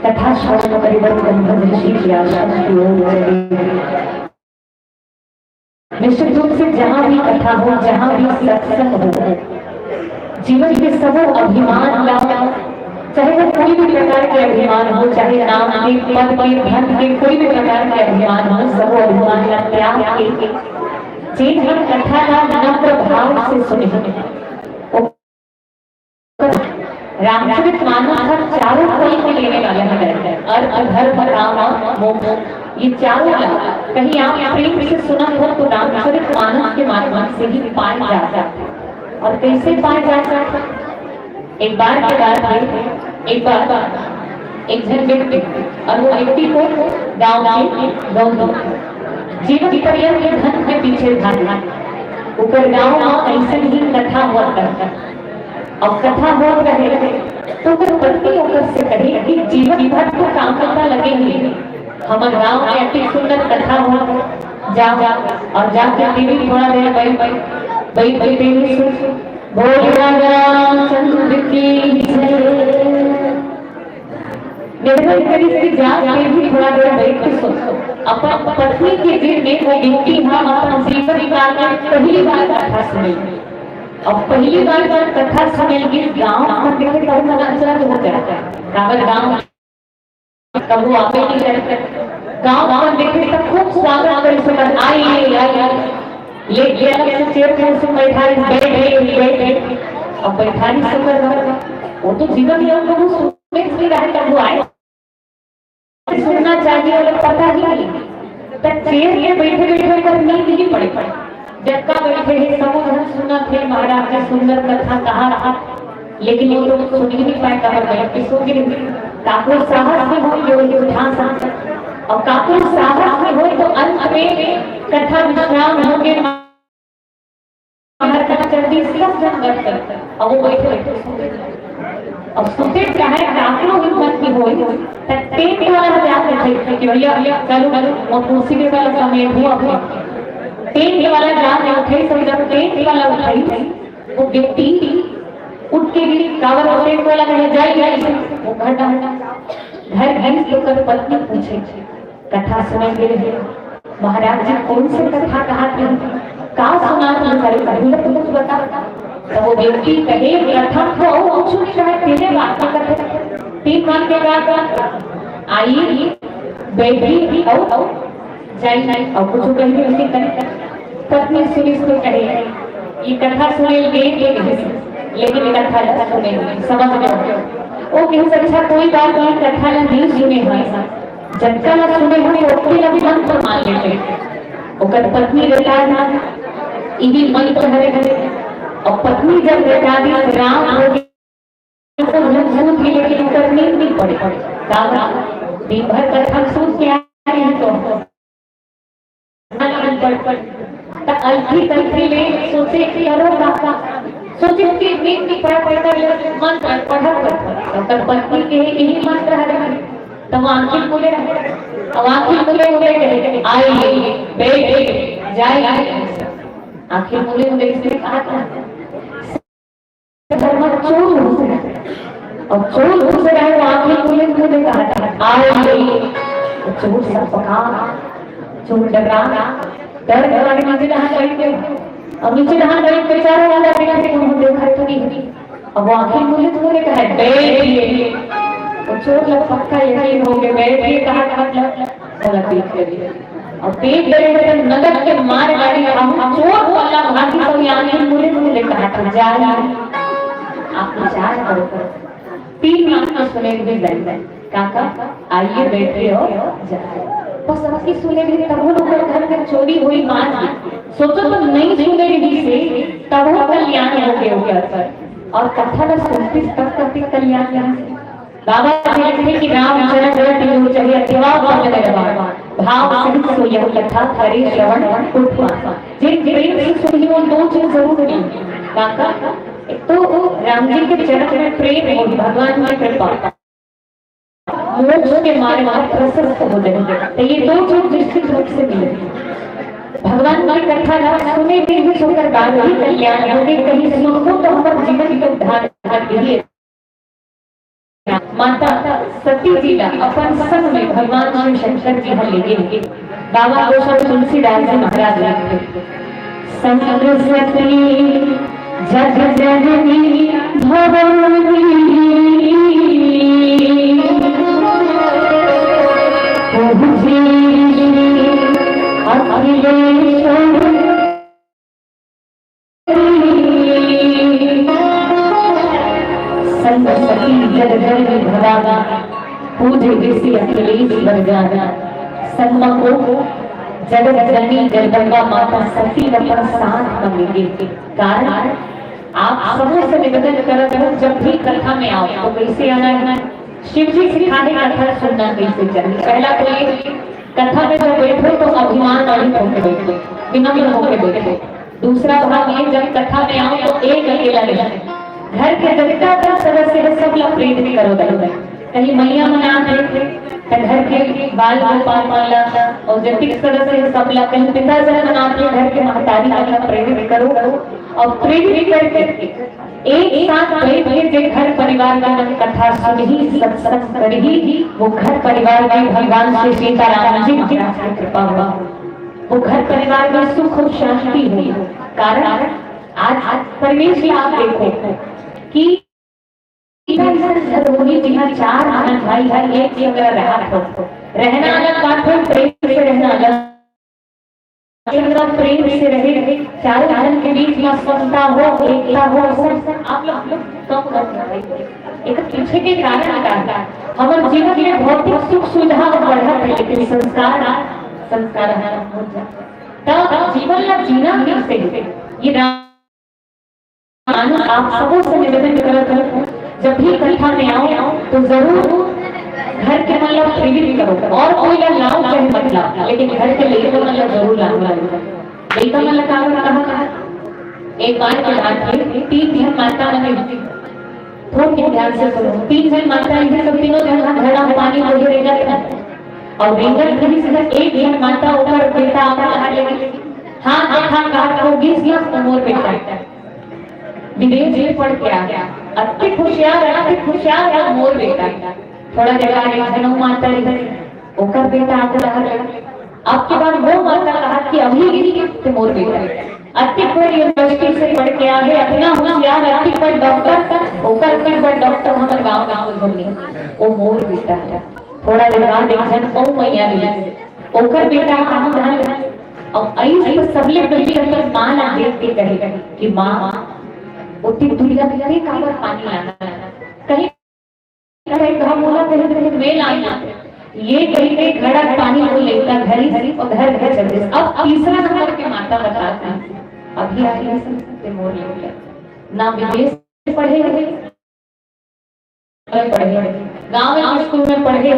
कथा श्रवण करिबर ब्रह्म ऋषि के आश्रम की ओर चले। निश्चित रूप से जहाँ भी कथा हो, जहाँ भी सत्संग हो, जीवन के सबो अभिमान ला, चाहे वो कोई भी प्रकार के अभिमान हो, चाहे नाम के, पद के, धन के, कोई भी प्रकार के अभिमान हो, सबो अभिमान ला त्याग के जेन ह कथा ला नम्र भाव से सुने, रामचरित मानस ह चारों पल के लेने वाला है, अर्थ, धर्म, काम, मोक्ष, ये चारों ला कहीं आप प्रेम से सुनत हो तो रामचरित मानस के माध्यम से ही पाए जा सकते। और कैसे पाए जा सकते? एक बार के बात है, एक बार एक झन व्यक्ति, और वो व्यक्ति को गांव के गौंडू, जीवन पर्यंत धन के पीछे भागे। ओकर गांव में ऐसे ही कथा हुआ करता। अब कथा होत रहे तो ओकर पत्नी ओकर से कहे कि जीवन भर तो काम धंधा लगे ही, हमर गांव में अति सुंदर कथा हो, जाओ और जाके देवी थोड़ा देर बैठ, बैठ के देवी सुन। बोल राजा रामचंद्र की जय। निर्णय करिस कि जा, फिर भी थोड़ा देर बैठ के सुन। अपन पत्नी के दिल में वो व्यक्ति ह अपन जीवन काल में पहली बार कथा सुने। अब पहली बार जब कथा सुनेगी, गांव में देखे तब मन अचरज हो जाता है। काबर गांव कभू आबे नहीं करे। गांव में देखे तब खूब स्वागत करे, सुंदर, "आइए, आइए।" लेके अलग से चेयर पर से बैठारी, "बैठे, बैठे।" अब बैठारी सुंदर, वो तो जीवन में कभू सुने नहीं रहे, कभू आए। सुनना चाहिए, वो लोग पता ही नहीं। तब चेयर पे बैठे बैठे ओकर नींद नहीं पड़े। जब का बैठे हैं, सब उधर सुनत है, महाराज जी सुंदर कथा कहा था, लेकिन वो लोग सुन ही नहीं पाए, कहाँ बैठ के सो गए। काको साहस में हो, जो उठा सकते, और काको साहस में हो तो अंत में कथा विश्राम होके महाराज जी सब जन बैठ गए। अब वो बैठे बैठे सुनते। अब सुनते चाहे काकरो हिम्मत नहीं होई, त टेंट वाला जाके बैठे कि भैया, भैया, चलो, चलो, वो कुर्सी के वाला समय हुआ हुआ। टेंट वाला जाके उठे, सब जब टेंट वाला उठाई, वो व्यक्ति उठ के भी कावर टेंट वाला कहे, "जाइए, जाइए।" वो घर डाल, घर गई तो ओकर पत्नी पूछे, "कथा सुने गे रहे, महाराज जी कौन से कथा कहा थे, का सुना थे, करे पहले तो कुछ बता।" तो वो व्यक्ति कहे, "प्रथम तो और कुछ नहीं कहा, तेरे बात में कथे, तीन बात के बाद आई, बैठी और जाई, और कुछ कही नहीं, उसी तरह।" पत्नी सुनिस तो कहे, "ये कथा सुने गे तो नहीं, लेकिन ये कथा ला सुने नहीं, समझ में।" वो कहिस, "अच्छा, कोई बात नहीं, कथा ला नहीं सुने हैं, जतका ला सुने हैं, ओतके ला भी मंत्र मान लेते।" ओकर पत्नी बेटा ना, इही मंत्र हरे हरे, और पत्नी जब बेटा भी राम हो गए, तो हम सूत भी, लेकिन ओकर नींद नहीं पड़े। का दिन भर कथा सूत के आए हैं तो त अलखी तलखी में सोचे कि करो का, का? सोचे कि नींद की पढ़ पढ़ कर ले, मंत्र पढ़ा कर। तो तब पत्नी के यही मंत्र है, तब आंखें खुले रहे। अब आंखें खुले हुए कहे, "आइए, बैठिए, जाइए।" आंखें खुले हुए इसलिए कहा था, घर में चोर घुस गए। अब चोर घुस गए, वो आंखें खुले खुले कहा था, "आइए।" तो चोर सब पका, चोर डरा, डर के मारे नीचे डहान बैठ गए। अब नीचे डहान बैठ बेचारा वाला देखा थे, उन्होंने देखा तो नहीं। अब वो आंखें खुले खुले कहा, "बैठिए।" वो चोर लोग पक्का यकीन हो गए, "बैठिए" कहा का मतलब गलत देख करिए। और देख गए तो नगद के मार गाड़ी, हम चोर वाला भागी तो ये आंखें खुले खुले कहा था, "जा रही है, आप विचार करो।" तीन बात तो सुने हुए जाए, "काका, आइए, बैठिए और जाइए।" बस आपकी सुने भी तब लोग घर में चोरी हुई, मार दी। सोचो तो नहीं सुने भी से तब कल्याण हो गए होगे। और कथा ला सुनती तब कभी कल्याण नहीं। बाबा जी लिखते कि राम चरण रट जो चले अथवा पवन रवा, भाव सहित सो यह कथा करे श्रवण कुट पासा। जिन प्रेम से सुनी वो दो चीज जरूर नहीं। काका, एक तो राम जी के चरण में प्रेम और भगवान की कृपा, मोक्ष के मार्ग में प्रशस्त हो जाए, तो ये दो चीज निश्चित रूप से मिले। भगवान की कथा ना सुने भी, भी सुनकर बाद ही कल्याण होगे। कहीं सुनबो तो हमारे जीवन के उद्धार कर दिए। माता सती जी ला अपन संग में भगवान शिव शंकर जी ह लेगे। बाबा गोसाई तुलसीदास जी महाराज लिखथे, संग सती जग जननी भवानी, तुझे अखिलेश्वर संग सती जग जननी भवानी, पूजे ऋषि अखिलेश्वर जाना। संग म को जगत जननी जगदम्बा माता सती ल अपन साथ म लेगे। कारण आप सबो से निवेदन करत हूँ, जब भी कथा में आओ तो कैसे आना है, शिव जी सिखाए कथा सुनना कैसे चाहिए। पहला तो ये, कथा में जब बैठो तो अभिमान रहित होके बैठो, विनम्र होके बैठो। दूसरा भाग ये, जब कथा में आओ तो एक अकेला नहीं, घर के जितना भी सदस्य है सब ला प्रेरित करो, दरो। कहीं मैया मन आथे तो घर के बाल गोपाल मन ला, और जतिक सदस्य है सब ला, कहीं पिताजन मन आथे घर के महतारी मन ला प्रेरित करो, और प्रेरित करके एक साथ बैठ के जे घर परिवार के मन कथा सुनही, सत्संग करही, वो घर परिवार में भगवान श्री सीताराम जी महाराज की कृपा हुआ, वो घर परिवार में सुख और शांति हुई। कारण आज, आज परिवेश में आप देखो कि इतना, इतना घर होगी जहाँ चार बहन भाई हर एक जगह रहा हो, रहना अलग बात हो, प्रेम से रहना अलग, प्रेम से रहे, चारों जन के बीच में समता हो, एकता हो, सब आप लोग कम कर, एक पीछे के कारण का है। हमारे जीवन में भौतिक सुख सुविधा बढ़त है, लेकिन संस्कार, संस्कार हमारा बहुत ज्यादा। तब जीवन का जीना कैसे है? ये राम, आप सबों से निवेदन करत हूँ, जब भी कथा में आओ तो जरूर घर के मन ला प्रेरित करो, और कोई ला लाओ चाहे मत लाओ, लेकिन घर के लइका मन ला जरूर लाओ। लइका मन ला का कहा, कहा? एक बार के बात है, तीन झन माता मन, थोड़ा ध्यान से सुनो, तीन झन माता, ये सब तीनों झन घड़ा में पानी को रेंगत है, और रेंगत भी सिर्फ एक झन माता ऊपर बेटा आकर कहा लगी, हाँ देखा, कहा को गिस ना मोर बेटा विदेश में पढ़ के आ गया, अति होशियार, अति होशियार है मोर बेटा। थोड़ा देर बाद एक जनऊ माता रही, ओकर बेटा आके रहा। अब के बाद वो माता कहा कि अभी भी ते मोर बेटा, अति पर यूनिवर्सिटी से पढ़ के आ गए, अतना होशियार, अति पर डॉक्टर, ओकर अति पर डॉक्टर हमर गांव, गांव में घूमने, वो मोर बेटा है। थोड़ा देर बाद एक जन ओ मैया रही, ओकर बेटा काम धान, और ऐसे तो सबले पहले अपन माँ ला देख के कहे कि माँ, ओती दुनिया में काबर पानी आना, कहीं कहीं घाम होला कहीं कहीं मेल आना, ये कहीं कहीं घड़ा पानी को लेकर घर ही और घर घर चल दिस। अब तीसरा नंबर के माता बताती, अभी आ रही है मोर लेकर, ना विदेश से पढ़े, पढ़े, गांव में स्कूल में पढ़े,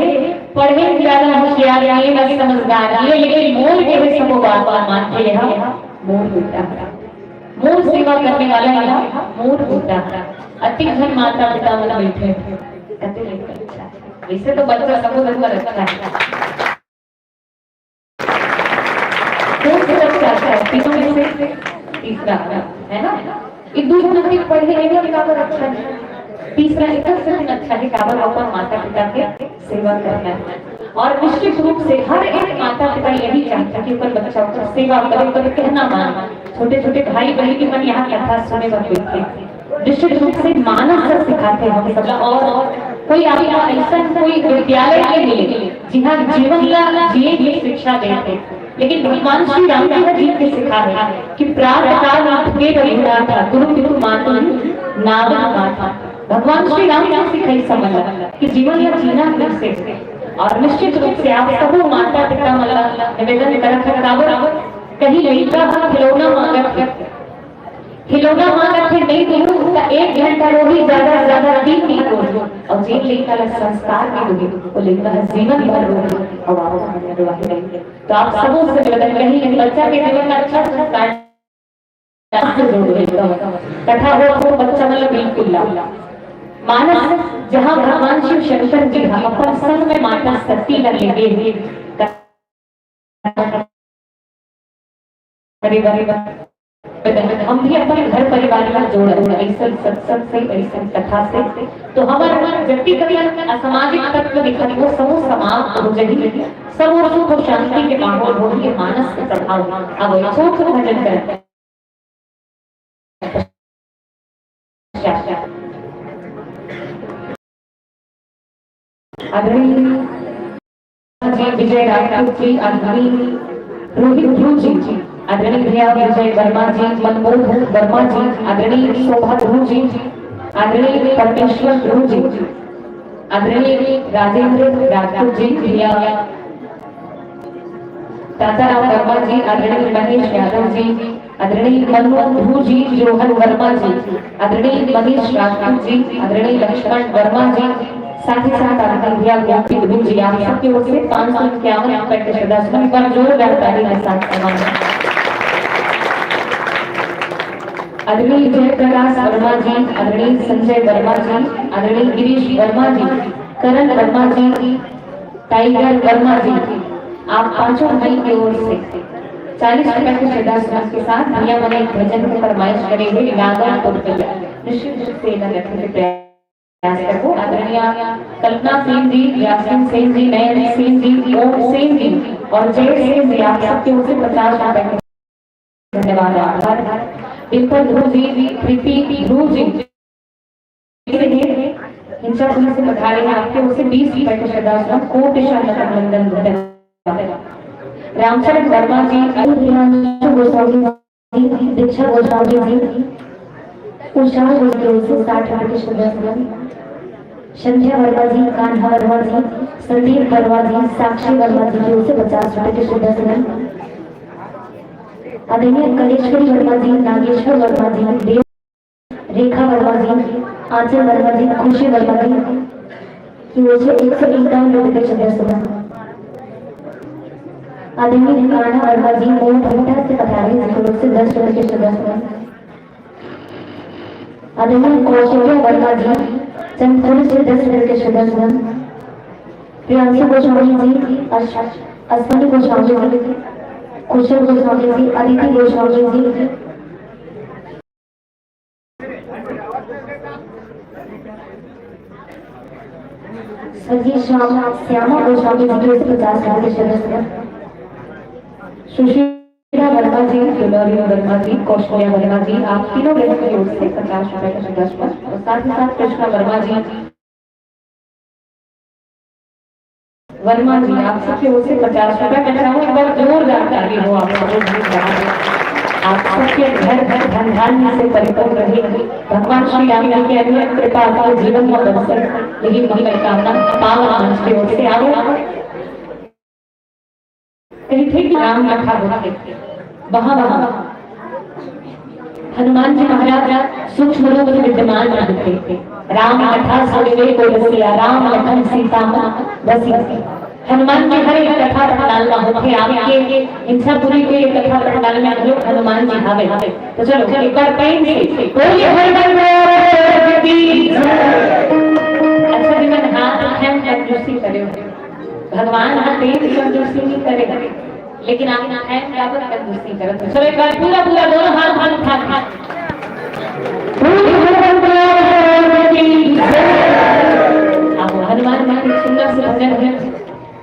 पढ़े ज्यादा होशियार, ये ना समझदार, ये लेकिन मोर के भी सबको बात मानते हैं, मोर बेटा, मोर सेवा करने वाला है, मोर बेटा। अति घन माता पिता मन बैठे, कहते हैं, वैसे तो बच्चा सबको धर्म रखता है। कौन सा बच्चा अच्छा है? तीनों में से तीसरा, है ना? ये दूसरा भी पढ़े, ये भी काबर अच्छा है। तीसरा एक से दिन अच्छा है, काबर अपन माता पिता के सेवा करना है। और निश्चित रूप से हर एक माता पिता यही चाहता है कि ओकर बच्चा ओकर सेवा करे, ओकर कहना माने। छोटे छोटे भाई बहन के मन यहाँ कथा सुने बर बैठे, निश्चित रूप से मानस से सिखाते हैं हम सब ला। और कोई आपका ऐसा कोई विद्यालय नहीं मिले जिहाँ जीवन ला जिए की शिक्षा देते, लेकिन भगवान श्री राम जी ने जीत के सिखा है कि प्रात काल उठ के रघुनाथ, गुरु पितु मातु नाम माता। भगवान श्री राम जी सिखाई समझ कि जीवन ला जीना कैसे है। और निश्चित रूप से आप सबो माता पिता मन ला निवेदन करत हन, काबर कहीं लइका ह खिलौना मांगत है, खिलौना मांगत है, नहीं दूँ तो एक घंटा रोही, ज्यादा से ज्यादा तीन घंटा रोही। और जे लइका ला संस्कार नहीं दूँ, वो लइका ह जीवन भर रोही और आप मन रोही नहीं। तो आप सबों से निवेदन, कहीं बच्चा के जीवन में अच्छा संस्कार से जोड़ो एकदम। कथा हो तो बच्चा मन ला बिल्कुल ला। मानस, जहाँ भगवान शिव शंकर जी ह अपन संग में माता सती ला लेगे हे, अरे, अरे, अरे। हम भी अपन घर परिवार ला जोड़त हन अइसन सत्संग से, अइसन कथा से, तो हमर व्यक्तिगत असामाजिक तत्व दिखत वो समूह समाप्त हो जाही, सब ओर सुख और शांति के माहौल होही, मानस के प्रभाव। अब छोट से भजन करत आदरणीय जी विजय राजपूत जी, आदरणीय रोहित ध्रुव जी, आदरणीय भैया विजय वर्मा जी, मनमोहन वर्मा जी, आदरणीय शोभा ध्रुव जी, आदरणीय परमेश्वर ध्रुव जी, आदरणीय राजेंद्र राजपूत जी, भैया ताताराम वर्मा जी, आदरणीय महेश यादव जी, आदरणीय मनु भू जी, रोहन वर्मा जी, आदरणीय मनीष राजपूत जी, आदरणीय लक्ष्मण वर्मा जी, साथ ही साथ आदरणीय भैया गोपी भू जी, आप सबके ओर से पाँच सौ इक्यावन रुपए के श्रद्धा सुमन, एक बार जोरदार ताली के साथ सम्मान। आदरणीय जयप्रकाश वर्मा जी, आदरणीय संजय वर्मा जी, आदरणीय गिरीश वर्मा जी, करण वर्मा जी, टाइगर वर्मा जी, आप पांचों भाई की ओर से चालीस रुपए की श्रद्धा सुमन के साथ भैया मन एक भजन की फरमाइश करे हुए गाना को निश्चित रूप से एला रखे के प्रयास करबो। आदरणीय कल्पना सेन जी, यास्मीन सेन जी, नयन सेन जी, ओम सेन जी और जय सेन जी, आप सबके ओर से पचास रुपए की धन्यवाद, आभार। डिम्पल ध्रुव जी, प्रीति ध्रुव जी, हिंसा पुलिस से पधारे हैं, आपके ओर से बीस रुपए का श्रद्धा सुमन, कोटि शरण अभिनंदन, धन्यवाद। रामचरण वर्मा जी, प्रियांशु गोस्वामी जी, दीक्षा गोस्वामी जी, उषा गोस्वामी से साठ रुपए की श्रद्धा सुमन, संध्या वर्मा जी, कान्हा वर्मा जी, संदीप वर्मा जी, साक्षी वर्मा जी की ओर से पचास रुपए की श्रद्धा सुमन, आदरणीय कलेश्वरी वर्मा जी, नागेश्वर वर्मा जी, देव, रेखा वर्मा जी, आंचल वर्मा जी, खुशी वर्मा जी की ओर से एक सौ इक्यावन रुपए की श्रद्धा सुमन, आदरणीय कान्हा वर्मा जी, मोहन भट्टा से पधारे, जिनकी ओर से दस रुपए की श्रद्धा सुमन, आदरणीय कौशल्या वर्मा जी, चंदखुरी से दस रुपए के श्रद्धा सुमन, प्रियांशु गोस्वामी जी, अश-, अश्विनी गोस्वामी जी, कुशल गोस्वामी जी, अदिति गोस्वामी जी, स्वर्गीय श्याम, श्यामा गोस्वामी जी की ओर से पचास रुपए के श्रद्धा सुमन, सुशील वर्मा जी, दुलारी वर्मा जी, कौशल्या वर्मा जी, आप तीनों बहनों की ओर से पचास रुपए का श्रद्धा सुमन और साथ ही साथ कृष्णा वर्मा जी, वर्मा जी, आप सबकी ओर से पचास रुपए। मैं चाहूँ एक बार जोरदार ताली हो आप सब लोग भी। आप सबके घर घर धन धान्य से परिपूर्ण रहे, भगवान श्री राम जी की अनंत कृपा आपके जीवन में बरसे, यही मंगल कामना पावन मंच की ओर से। आओ, कहिथे कि राम कथा होथे, वहाँ वहाँ हनुमान जी महाराज सूक्ष्म रूप में विद्यमान रहते। राम कथा सुनिबे को रसिया, राम लखन सीता मन बसिया। हनुमान जी हर एक कथा पंडाल में होथे। आपके इंसापुरी के कथा पंडाल में हम लोग हनुमान जी हावे। तो चलो एक बार प्रेम से बोलिए हनुमान जी की जय। अच्छा जी, मन हाथ उठाए, कंजूसी करे हो। भगवान ह तेज कंजूसी नहीं करे, लेकिन आप हैं क्या तो कंजूसी करत हो। चलो एक बार पूरा पूरा दोनों हाथ हाथ उठा के। अब हनुमान जी के सुंदर से भजन है।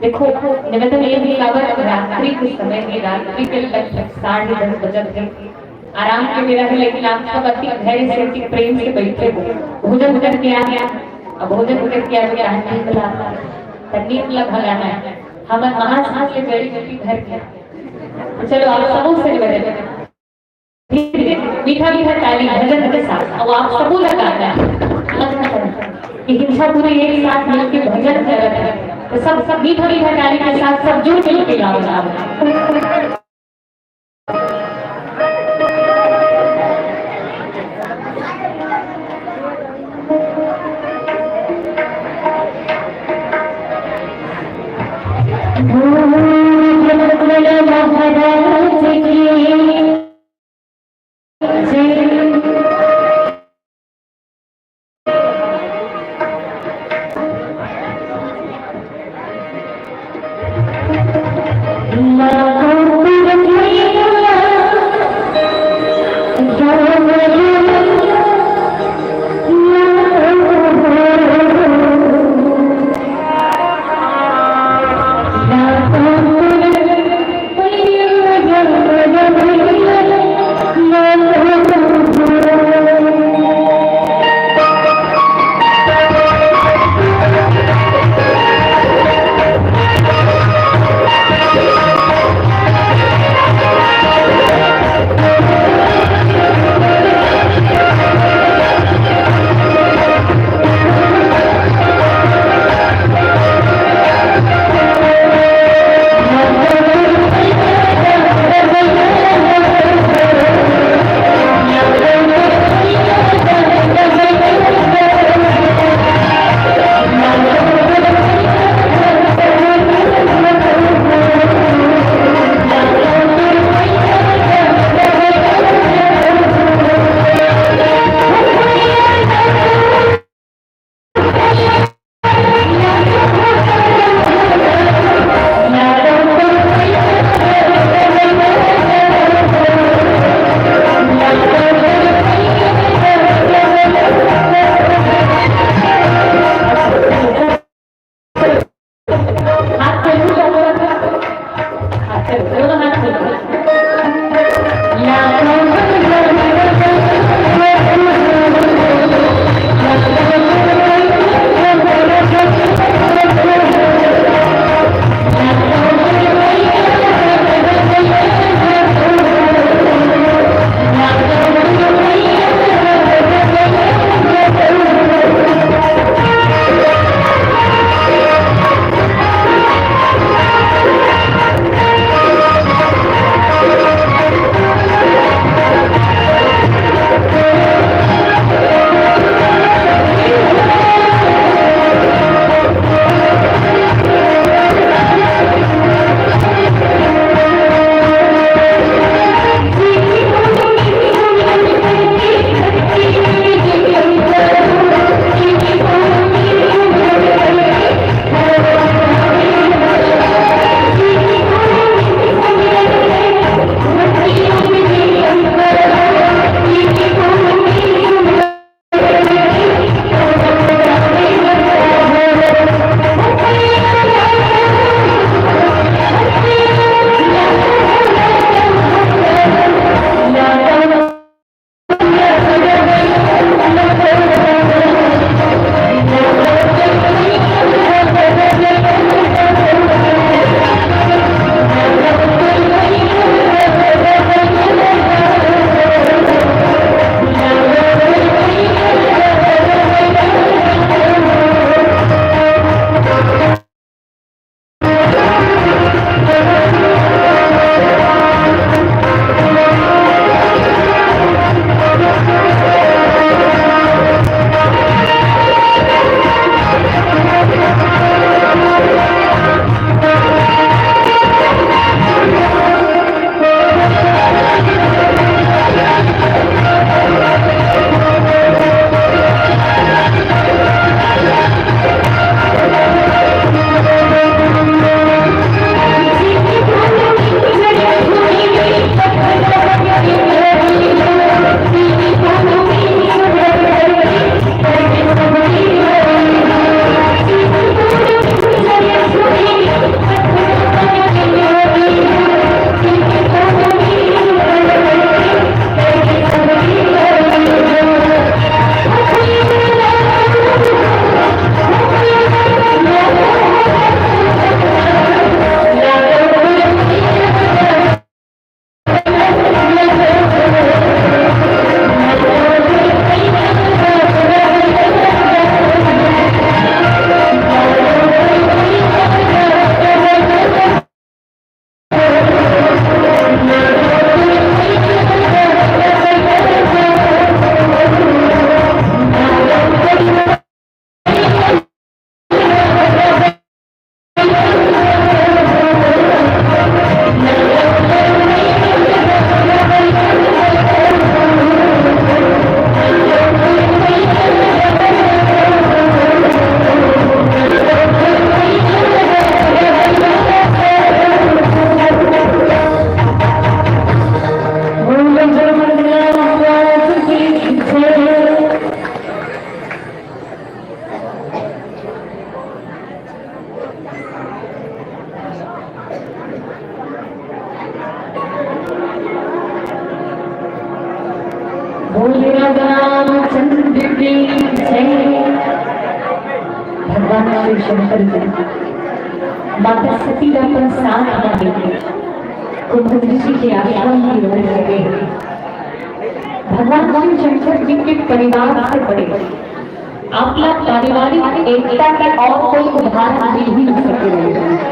देखो, निवेदन ये भी काबर रात्रि के समय में, रात्रि के लगभग साढ़े दस बजत है, आराम के बेरा है, लेकिन आप सब अति धैर्य से, अति प्रेम से बैठे हो। भोजन उजन किया है, अब भोजन उजन किया तो क्या है, नींद ला, तो नींद ला भगाना है। हमर महासंघ के जड़ी बूटी घर के। तो चलो, आप सबों से निवेदन, फिर मीठा मीठा ताली भजन के साथ, अब आप सबों लगाना है कि हिंसा पूरे एक साथ मिलके भजन करत है, तो सब सब मीठा मीठा ताली के साथ सब जुड़ मिल के गाओ, गाओ। बोले राजा रामचंद्र की जय। भगवान शिव शंकर जी माता सती ला अपन साथ म लेके कुंभ ऋषि के आश्रम की ओर चले। भगवान शिव शंकर जी के परिवार से बड़े आप ला पारिवारिक एकता के और कोई उदाहरण मिल ही नहीं सके।